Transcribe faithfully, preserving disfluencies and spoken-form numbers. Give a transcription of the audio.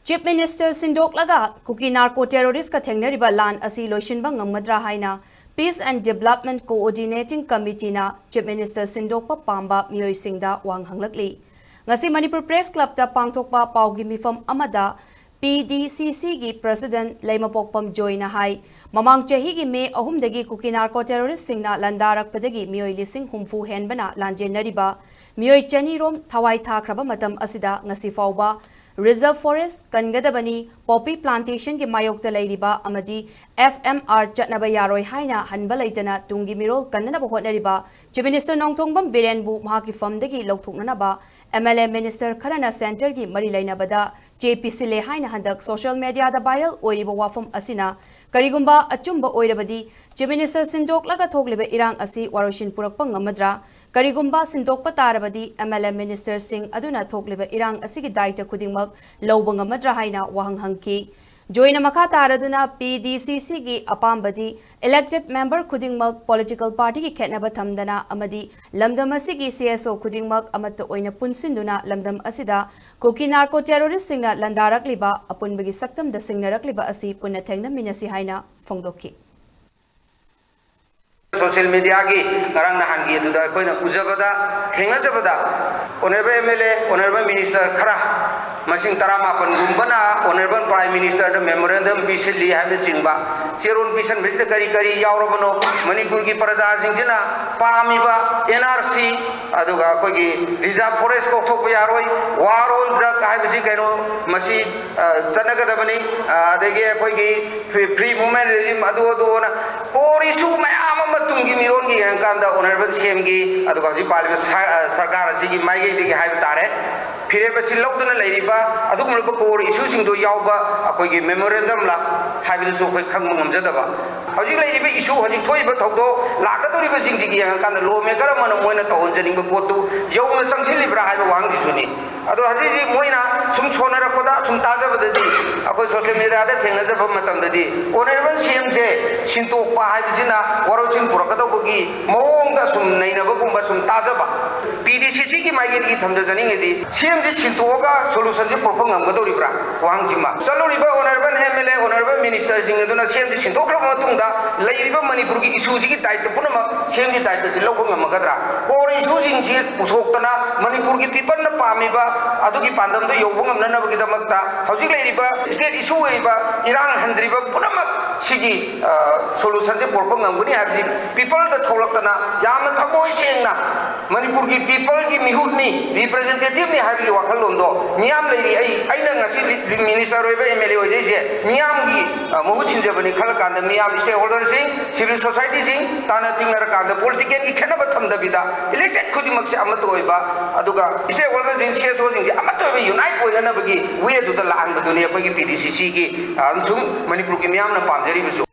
Chief Minister ꯁꯤꯟꯗꯣꯛꯂꯒ ꯀꯨꯀꯤ narco terrorist ꯀ ꯊꯦꯡꯅꯔꯤꯕ ꯂꯥꯟ ꯑꯁꯤ ꯂꯣꯏꯁꯤꯟꯕ ꯉꯝꯒꯗ꯭ꯔꯥ ꯍꯥꯏꯅ Peace and Development Coordinating Committee ꯅ Chief Minister ꯁꯤꯟꯗꯣꯛꯄ ꯄꯥꯝꯕ ꯃꯤꯑꯣꯏꯁꯤꯡꯗ ꯋꯥꯍꯪ ꯍꯪꯂꯛꯂꯤ꯫ ꯉꯁꯤ ꯃꯅꯤꯄꯨꯔ Press Club ꯇ ꯄꯥꯡꯊꯣꯛꯄ ꯄꯥꯎꯒꯤ ꯃꯤꯐꯝ ꯑꯃꯗ P D C C ꯒꯤ President ꯂꯩꯃꯄꯣꯛꯄꯝ ꯖꯣꯏꯅ ꯍꯥꯏ, ꯃꯃꯥꯡ ꯆꯍꯤꯒꯤ ꯃꯦ ꯑꯍꯨꯝꯗꯒꯤ ꯀꯨꯀꯤ narco terrorist ꯁꯤꯡꯅ ꯂꯥꯟꯗꯥꯔꯛꯄꯗꯒꯤ ꯃꯤꯑꯣꯏ ꯂꯤꯁꯤꯡ ꯍꯨꯝꯐꯨ ꯍꯦꯟꯕꯅ ꯂꯥꯟꯖꯦꯟꯅꯔꯤꯕ ꯃꯤꯑꯣꯏ ꯆꯅꯤ ꯔꯣꯝ ꯊꯋꯥꯏ ꯊꯥꯈ꯭ꯔꯕ ꯃꯇꯝ ꯑꯁꯤꯗ ꯉꯁꯤ ꯐꯥꯎꯕ Reserve Forest ꯀꯟꯒꯗꯕꯅꯤ, poppy plantation ꯒꯤ ꯃꯥꯌꯣꯛꯇ ꯂꯩꯔꯤꯕ ꯑꯃꯗꯤ F M R ꯆꯠꯅꯕ ꯌꯥꯔꯣꯏ ꯍꯥꯏꯅ ꯍꯟꯕ ꯂꯩꯇꯅ ꯇꯨꯡꯒꯤ ꯃꯤꯔꯣꯜ ꯀꯟꯅꯅꯕ ꯍꯣꯠꯅꯔꯤꯕ Chief Minister ꯅꯣꯡꯊꯣꯝꯕꯝ ꯕꯤꯔꯦꯟꯕꯨ ꯃꯍꯥꯛꯀꯤ ꯐꯝꯗꯒꯤ ꯂꯧꯊꯣꯛꯅꯅꯕ M L A minister ꯈꯔꯅ centre ꯒꯤ ꯃꯔꯤ ꯂꯩꯅꯕꯗ ꯆꯦ ꯄꯤꯁꯤꯜꯂꯦ ꯍꯥꯏꯅ ꯍꯟꯗꯛ social media ꯗ viral ꯑꯣꯏꯔꯤꯕ ꯋꯥꯐꯝ ꯑꯁꯤꯅ ꯀꯔꯤꯒꯨꯝꯕ ꯑꯆꯨꯝꯕ ꯑꯣꯏꯔꯕꯗꯤ Chief Minister ꯁꯤꯟꯗꯣꯛꯂꯒ ꯊꯣꯛꯂꯤꯕ ꯏꯔꯥꯡ ꯑꯁꯤ ꯋꯥꯔꯣꯏꯁꯤꯟ ꯄꯨꯔꯛꯄ ꯉꯝꯃꯗ꯭ꯔꯥ? ꯀꯔꯤꯒꯨꯝꯕ ꯁꯤꯟꯗꯣꯛꯄ ꯇꯥꯔꯕꯗꯤ M L A minister ꯁꯤꯡ ꯑꯗꯨꯅ ꯊꯣꯛꯂꯤꯕ ꯏꯔꯥꯡ ꯑꯁꯤꯒꯤ ꯗꯥꯏꯇ ꯈꯨꯗꯤꯡꯃꯛ ꯂꯧꯕ ꯉꯝꯃꯗ꯭ꯔꯥ ꯍꯥꯏꯅ ꯋꯥꯍꯪ ꯍꯪꯈꯤ꯫ ꯖꯣꯏꯅ ꯃꯈꯥ ꯇꯥꯔꯗꯨꯅ P D C C ꯒꯤ ꯑꯄꯥꯝꯕꯗꯤ elected member ꯈꯨꯗꯤꯡꯃꯛ political party ꯒꯤ ꯈꯦꯠꯅꯕ ꯊꯝꯗꯅ ꯑꯃꯗꯤ ꯂꯝꯗꯝ ꯑꯁꯤꯒꯤ C S O ꯈꯨꯗꯤꯡꯃꯛ ꯑꯃꯠꯇ ꯑꯣꯏꯅ ꯄꯨꯟꯁꯤꯟꯗꯨꯅ ꯂꯝꯗꯝ ꯑꯁꯤꯗ ꯀꯨꯀꯤ narco terrorist ꯁꯤꯡꯅ ꯂꯥꯟꯗꯥꯔꯛꯂꯤꯕ ꯑꯄꯨꯟꯕꯒꯤ ꯁꯛꯇꯝꯗ ꯁꯤꯡꯅꯔꯛꯂꯤꯕ ꯑꯁꯤ ꯄꯨꯟꯅ ꯊꯦꯡꯅꯃꯤꯟꯅꯁꯤ ꯍꯥꯏꯅ ꯐꯣꯡꯗꯣꯛꯈꯤ꯫ Social media ꯒꯤ ꯉꯔꯥꯡ ꯅꯍꯥꯟꯒꯤ ꯑꯗꯨꯗ ꯑꯩꯈꯣꯏꯅ ꯎꯖꯕꯗ, ꯊꯦꯡꯅꯖꯕꯗ, Honourable M L A, Honourable Minister ꯈꯔ ꯃꯁꯤꯡ ꯇꯔꯥꯃꯥꯄꯟꯒꯨꯝꯕꯅ Honourable Prime Minister ꯗ memorandum ꯄꯤꯁꯤꯜꯂꯤ ꯍꯥꯏꯕꯅꯆꯤꯡꯕ ꯆꯦꯔꯣꯜ ꯄꯤꯁꯟꯕꯁꯤꯗ ꯀꯔꯤ ꯀꯔꯤ ꯌꯥꯎꯔꯕꯅꯣ? ꯃꯅꯤꯄꯨꯔꯒꯤ ꯄ꯭ꯔꯖꯥꯁꯤꯡꯁꯤꯅ ꯄꯥꯝꯃꯤꯕ N R C, ꯑꯗꯨꯒ ꯑꯩꯈꯣꯏꯒꯤ Reserve Forest ꯀꯣꯛꯊꯣꯛꯄ ꯌꯥꯔꯣꯏ, War on Drug ꯍꯥꯏꯕꯁꯤ ꯀꯩꯅꯣ, ꯃꯁꯤ, ꯑ, ꯆꯠꯅꯒꯗꯕꯅꯤ, ꯑ, ꯑꯗꯒꯤ ꯑꯩꯈꯣꯏꯒꯤ free, free movement regime ꯑꯗꯨ ꯑꯗꯨꯅ core issue ꯃꯌꯥꯝ ꯑꯃ ꯇꯨꯡꯒꯤ ꯃꯤꯔꯣꯟꯒꯤ ꯌꯦꯡꯉꯀꯥꯟꯗ Honourable C M ꯒꯤ, ꯑꯗꯨꯒ ꯍꯧꯖꯤꯛ ꯄꯥꯜꯂꯤꯕ ꯁ-, ꯑ, ꯁꯔꯀꯥꯔ ꯑꯁꯤꯒꯤ ꯃꯥꯏꯀꯩꯗꯒꯤ ꯍꯥꯏꯕ ꯇꯥꯔꯦ, ꯐꯤꯔꯦꯞ ꯑꯁꯤ ꯂꯧꯗꯨꯅ ꯂꯩꯔꯤꯕ ꯑꯗꯨꯒꯨꯝꯂꯕ core issue ꯁꯤꯡꯗꯣ ꯌꯥꯎꯕ ꯑꯩꯈꯣꯏꯒꯤ memorandum ꯂ ꯍꯥꯏꯕꯗꯨꯁꯨ ꯑꯩꯈꯣꯏ ꯈꯪꯕ ꯉꯝꯖꯗꯕ꯫ ꯍꯧꯖꯤꯛ ꯂꯩꯔꯤꯕ issue, ꯍꯧꯖꯤꯛ ꯊꯣꯛꯏꯕ ꯊꯧꯗꯣꯛ ꯂꯥꯛꯀꯗꯧꯔꯤꯕꯁꯤꯡꯁꯤꯒꯤ ꯌꯦꯡꯉꯀꯥꯟꯗ lawmaker ꯑꯃꯅ ꯃꯣꯏꯅ ꯇꯧꯍꯟꯖꯅꯤꯡꯕ ꯄꯣꯠꯇꯨ ꯌꯧꯅ ꯆꯪꯁꯤꯜꯂꯤꯕ꯭ꯔꯥ ꯍꯥꯏꯕ ꯋꯥꯍꯪꯁꯤꯁꯨꯅꯤ꯫ ꯑꯗꯣ ꯍꯧꯖꯤꯛ ꯍꯧꯖꯤꯛ ꯃꯣꯏꯅ ꯁꯨꯝ ꯁꯣꯟꯅꯔꯛꯄꯗ ꯁꯨꯝ ꯇꯥꯖꯕꯗꯗꯤ, ꯑꯩꯈꯣꯏ social media ꯗ ꯊꯦꯡꯅꯖꯕ ꯃꯇꯝꯗꯗꯤ Honourable C M ꯁꯦ ꯁꯤꯟꯇꯣꯛꯄ ꯍꯥꯏꯕꯁꯤꯅ ꯋꯥꯔꯣꯏꯁꯤꯟ ꯄꯨꯔꯛꯀꯗꯧꯕꯒꯤ ꯃꯑꯣꯡꯗ ꯁꯨꯝ ꯅꯩꯅꯕꯒꯨꯝꯕ ꯁꯨꯝ ꯇꯥꯖꯕ꯫ P ꯗꯤ ꯁꯤ ꯁꯤꯒꯤ ꯃꯥꯏꯀꯩꯗꯒꯤ ꯊꯝꯖꯖꯅꯤꯡꯉꯤꯗꯤ, ꯁꯤ ꯑꯦꯝꯁꯤ ꯁꯤꯟꯇꯣꯛꯑꯒ solutionꯁꯤ ꯄꯨꯔꯛꯄ ꯉꯝꯒꯗꯧꯔꯤꯕ꯭ꯔꯥ? ꯋꯥꯍꯪꯁꯤꯃ꯫ ꯆꯠꯂꯨꯔꯤꯕ honourable M L A, honourable ministerꯁꯤꯡ ꯑꯗꯨꯅ ꯁꯤ ꯑꯦꯝꯁꯤ ꯁꯤꯟꯗꯣꯛꯈ꯭ꯔꯕ ꯃꯇꯨꯡꯗ ꯂꯩꯔꯤꯕ ꯃꯅꯤꯄꯨꯔꯒꯤ issueꯁꯤꯒꯤ ꯗꯥꯏꯇ ꯄꯨꯝꯅꯃꯛ ꯁꯤ ꯑꯦꯝꯒꯤ ꯗꯥꯏꯇꯁꯤ ꯂꯧꯕ ꯉꯝꯃꯒꯗ꯭ꯔꯥ? Core issueꯁꯤꯡꯁꯤ ꯄꯨꯊꯣꯛꯇꯅ ꯃꯅꯤꯄꯨꯔꯒꯤ peopleꯅ ꯄꯥꯝꯃꯤꯕ ꯑꯗꯨꯒꯤ ꯄꯥꯟꯗꯝꯗꯨ ꯌꯧꯕ ꯉꯝꯅꯅꯕꯒꯤꯗꯃꯛꯇ ꯍꯧꯖꯤꯛ ꯂꯩꯔꯤꯕ state issue ꯑꯣꯏꯔꯤꯕ ꯏꯔꯥꯡ ꯍꯟꯗ꯭ꯔꯤꯕ ꯄꯨꯝꯅꯃꯛ ꯁꯤꯒꯤ, ꯑ, solutionꯁꯦ ꯄꯨꯔꯛꯄ ꯉꯝꯒꯅꯤ ꯍꯥꯏꯕꯁꯤ peopleꯗ ꯊꯣꯛꯂꯛꯇꯅ ꯌꯥꯝꯅ ꯊꯃꯣꯏ ꯁꯦꯡꯅ ꯃꯅꯤꯄꯨꯔꯒꯤ peopleꯒꯤ ꯃꯤꯍꯨꯠꯅꯤ, representativeꯅꯤ ꯍꯥꯏꯕꯒꯤ ꯋꯥꯈꯜꯂꯣꯟꯗꯣ ꯃꯤꯌꯥꯝ ꯂꯩꯔꯤ꯫ ꯑꯩ, ꯑꯩꯅ ꯉꯁꯤ ꯂꯤ-, minister ꯑꯣꯏꯕ, M L A ꯑꯣꯏꯖꯩꯁꯦ ꯃꯤꯌꯥꯝꯒꯤ, ꯑ, ꯃꯍꯨꯠ ꯁꯤꯟꯖꯕꯅꯤ ꯈꯜꯂꯀꯥꯟꯗ ꯃꯤꯌꯥꯝ, stakeholderꯁꯤꯡ, civil societyꯁꯤꯡ ꯇꯥꯟꯅ ꯇꯤꯡꯅꯔꯀꯥꯟꯗ politicalꯒꯤ ꯈꯦꯠꯅꯕ ꯊꯝꯗꯕꯤꯗ elected ꯈꯨꯗꯤꯡꯃꯛꯁꯦ ꯑꯃꯠꯇ ꯑꯣꯏꯕ, ꯑꯗꯨꯒ stakeholderꯁꯤꯡ, C S Oꯁꯤꯡꯁꯦ ꯑꯃꯠꯇ ꯑꯣꯏꯕ, unite ꯑꯣꯏꯅꯅꯕꯒꯤ way ꯑꯗꯨꯗ ꯂꯥꯛꯍꯟꯕꯗꯨꯅꯤ ꯑꯩꯈꯣꯏꯒꯤ P D C Cꯒꯤ, ꯑ, ꯑꯃꯁꯨꯡ ꯃꯅꯤꯄꯨꯔꯒꯤ ꯃꯤꯌꯥꯝꯅ ꯄꯥꯝꯖꯔꯤꯕꯁꯨ꯫